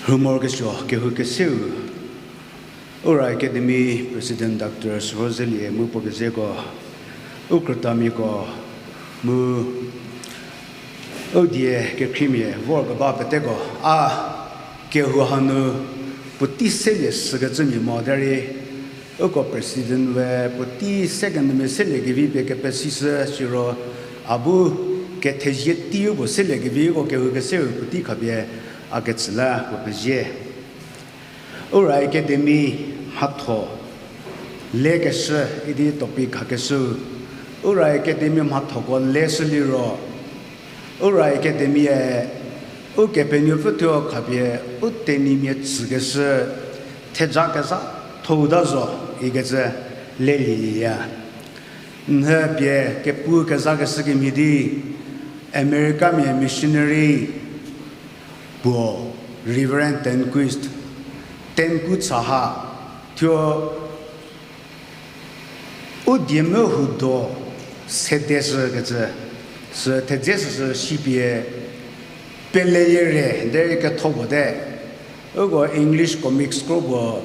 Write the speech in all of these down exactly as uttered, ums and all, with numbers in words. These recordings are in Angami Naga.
Rhumorkesuo kehou keseu, Ura Academy President Doctor Sürhozelie mu puo kezeko, u krütamiako, mu u die kekhriemia vorkeba peteko, a kehou hanu puotei selie shükecümia mo derei, uko president we puotei sekenyümia seliekevi pie kepesishü siro, a bu kethezie teiu puo seliekevi uko kehou keseu puotei khapie a ketsüla puo pezie. Ura Academy mhatho lekeshü idi topic khakeshü. Ura Academy mhathoko leshü liro, Ura Academy-e Ukepenuopfü thuo khapie u tenyimia tsükeshü theja kezha thou ta zo ikecü lelieya. Nhü pie kepu kezhakeshü kemhie di Americamia missionary puo Reverend Tanquist, Tanku Tsha ha, thuo u diemvü huo do sedeshükecü, sü thedze süsü sipie pelelie re derei ketho puo te. Uko English comics kro puo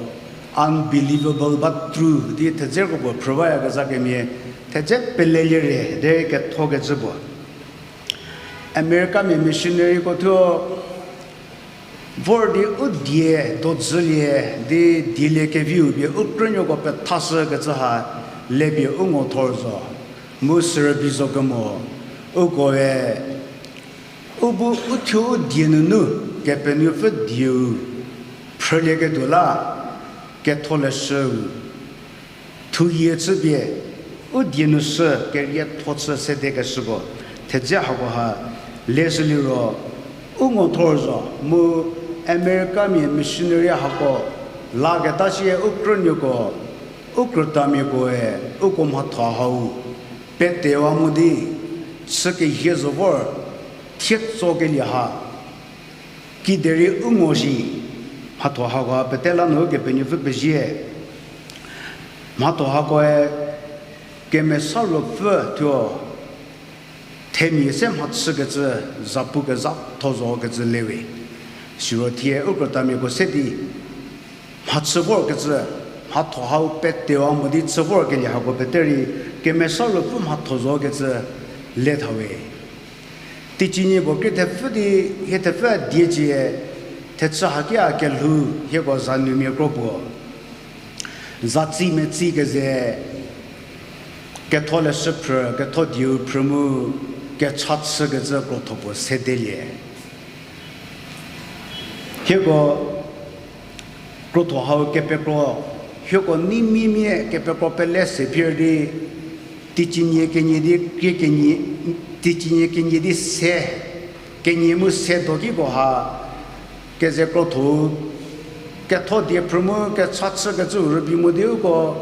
Unbelievable but True di thedze kro puo phrüwayakezha kemhie, thedze pelelie re derei kethokecü puo. Americamia missionaryko thuo vor di u die dojülie di dieliekeviu pie u krünuoko pethashükecü ha lepie u ngo thor zo, mu sürübei zo kemo, ukoe u bu u thuo u die nunu Kepenuopfü dieu phrülieketuo la ketholeshüu thuyie chüpie u die nu sü kerietho chü sedekeshüko thedze hako ha leshü liro u ngo thor zo, mu Americamia missionary hako laketa sie u krünuoko, u krütamiakoe uko mhatho hau petewa mo di chü kehie zo vor thietsokelie ha kiderei u ngo shi. Mhatho hako ha pete la nu Kepenuopfü pezie. Mhatho hakoe Kemesa Ruopfü thuo themia se mhachükecü, zapu kezhatho zokecü lewe. Siro thie u krütamiako se di mhachü vorkecü, mhatho hau petewa mo di chü vorkelie hako pete rei Kemesa Ruopfü mhatho zokecü le thawe. Teicienie puo krie thepfü di, hie thepfü die cie, thechü haki a kelhou, hieko zanumia kro puo zatsi metsi keze, ketholeshü phrü, ketho dieu phrü mu kecha chükecü krotho puo sedelie. Hieko krotho hau kepekro, hieko neimia kepekro pele se phir di, teicienie kenie di krie kenie, teicienie kenie di se, kenie mu se do kiko ha, keze krotho, ketho die phrü mu kecha chükecü rübei mo di uko,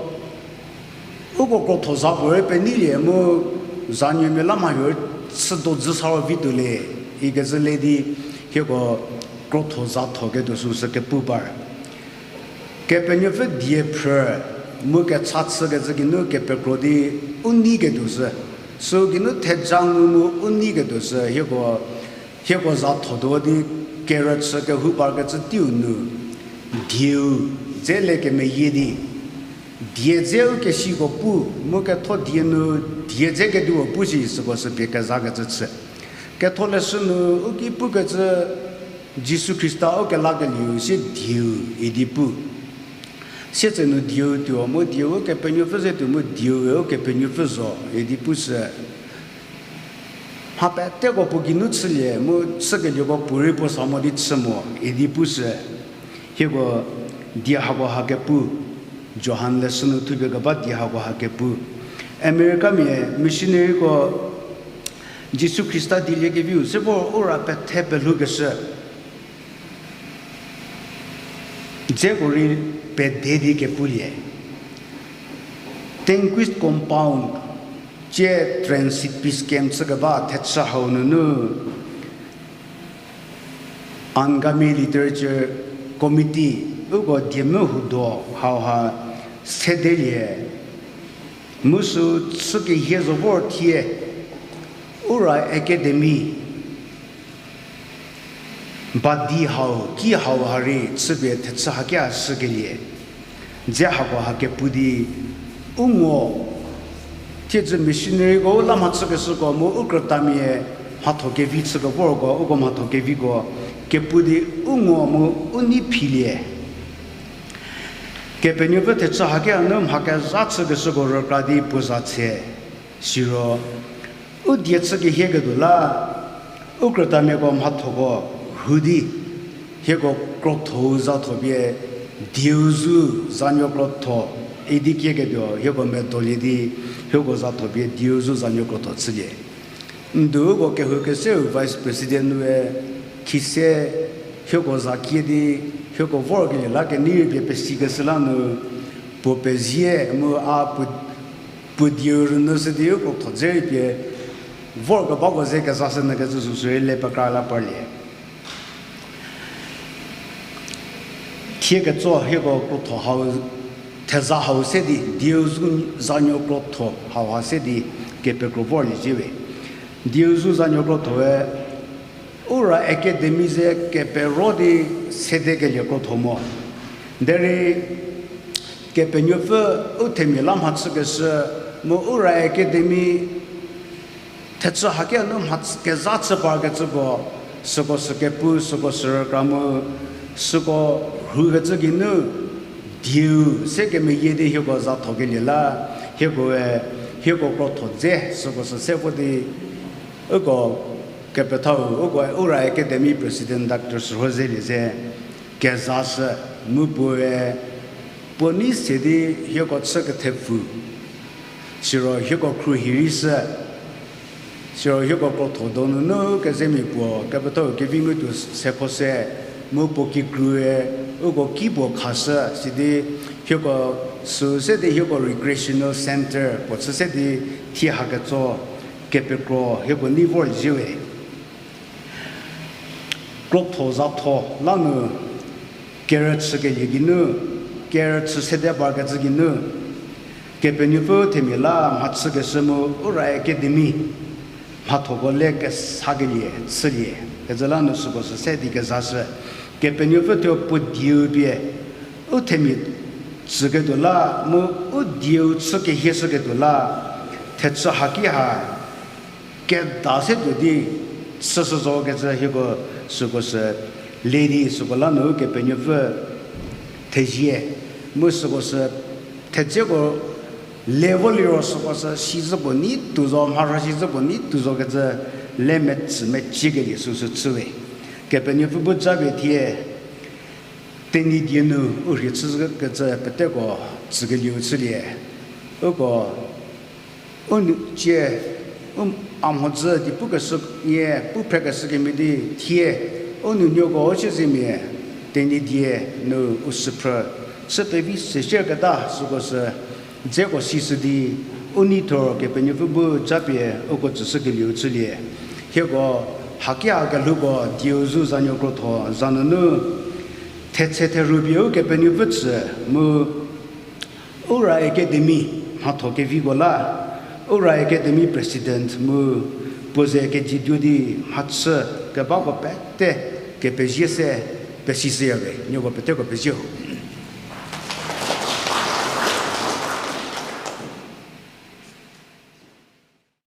uko krotho za puorei peneilie mu zanuomia la mha huo chü do dzü sa ro vi tuolie, ikecü le di hieko krotho za tho ketuo süsü kepu par. Kepenuopfü die phrü mu kecha chükecü geinu kepekro di u nei ketuo sü. Sü geinu theja ngu mu u nei ketuo sü hieko, hieko za thotuo di kerüchü kehou parkecü teiu nu dieu dze le kemeyie di, die dze u kesiko pu, mu ketho die nu die dze kediu pu shi süko sü pie kezakecü chü. Ketholeshü nu u ki pukecü Jisu Khrista ukelakelieu sie dieu idi pu. Sietsenu dieu tuo mu dieu Ukepenuopfü ze tuo mu dieu-e Ukepenuopfü zo idi pu sü. Mha peteko puo geinu chülie mu chükelieko puorei puo sa mo di chü mo idi pu sü. Hieko die hako ha kepu, Johan leshü nu thupie keba die hako ha kepu. Americamia missionaryko Jisu Khrista dieliekeviu se vor u ra pethe pelhoukeshü dzeko rei pede di kepulie. Tanquist compound cie transit peace camp chükeba thechü hau nunu Angami Literature Committee uko diemvü huo do hauha sedelie. Mu sü chü kehie zo vor thie Ura Academy Badi hau, ki hau ha rei chüpie thechü hakia shükelie. Dze hako ha kepu di u ngo, thiedzü missionaryko u la mhachükeshüko mu u krütamia mhatho kevi chükevorko, uko mhatho keviko kepu di u ngo mu u nei philie. Kepenuopfü thechü hakia nu mha kezha chükeshüko rükra di puo za tse. Siro u die chü kehieketuo la, u krütamiako mhathoko rhu di, hieko krotho-u za tho pie, dieu zu zanuo krotho, idi kieketuo hieko medolie di, hieko za tho pie dieu zu zanuo krotho chülie. Ndu uko kehou keseu vice president nue, khise hieko za kie di, hieko vorkelie la kenei rei pie pesikeshü la nu, puo pezie mu a puo, puo dieu rünyüshü di u krotho dze rei pie, vorkebako ze kezashü nyü kecü süsü rei le pekra la parlie. Thie ketso hieko krotho hau, theza hau se di, dieu zu zanuo krotho hauha se di, kepekro vorlie zhie we. Dieu zu zanuo krothoe, Ura Academy ze kepero di sedekelie krotho mo. Derei Kepenuopfü u themia la mhachükeshü, mu Ura Academy thechü hakia nu mha kezha chü parkecüko, süko sü kepu, süko sü rükra mu, süko rhukecü geinu, dieu se kemeyie di hieko za thokelie la, hiekoe, hieko krotho dze süko sü se vo di, uko kepethau, uko Ura Academy President Doctor Sürhozelie ze kezashü, mu puoe, puo nei se di hieko chü kethepfu, siro hieko khruohi rei shü, siro hieko krotho donunu kezemia puo kepethau kevi ngutuo se pho se, mu puo kikrue, uko ki puo khashü sidi, hieko sü se di hieko recreational centre puo chü se di, thie haketso kepekro hieko nei vor zhie we. Krotho zatho la nu, kerüchükelie geinu, kerüchü sede parkecü geinu, Kepenuopfü themia la mhachükeshü mu Ura Academy mhathoko le kesakelie chülie kecü la nu süko sü se di kezashü. Kepenuopfü thuo puo dieu pie u themia tsüketuo la, mu u dieu chü kehieshüketuo la, thechü haki ha keda se tuo di chüshü zo kecü hieko süko sü le di süko la nu Kepenuopfü thezie, mu süko sü thedzeko le vo liro süko sü sizhü puo nei tuo zo, mharha sizhü puo nei tuo zo kecü le metsü meciekelie süsü chüwe. Kepenuopfü bu japie thie Tenyidie nu u rhie chükecü peteko tsükelieu chülie. Uko u nu cie, u a mhodzü di pukeshü nie, pu phrekeshü kemhie di thie, u nuonuoko u siezemia, Tenyidie nu u süphrü chü pevi seshüketa süko sü dzeko sishü di, u neithor Kepenuopfü bu japie uko tsüshükelieu chülie. Hieko hakia kelhouko dieu zu zanuo krotho za nunu, thetse therhu pie Ukepenuopfü tsü mu Ura Academy mhatho keviko la, Ura Academy President mu puo ze kejietuo di mhachü kebako pete kepezie se pesishüya we, nieko peteko pezie ho.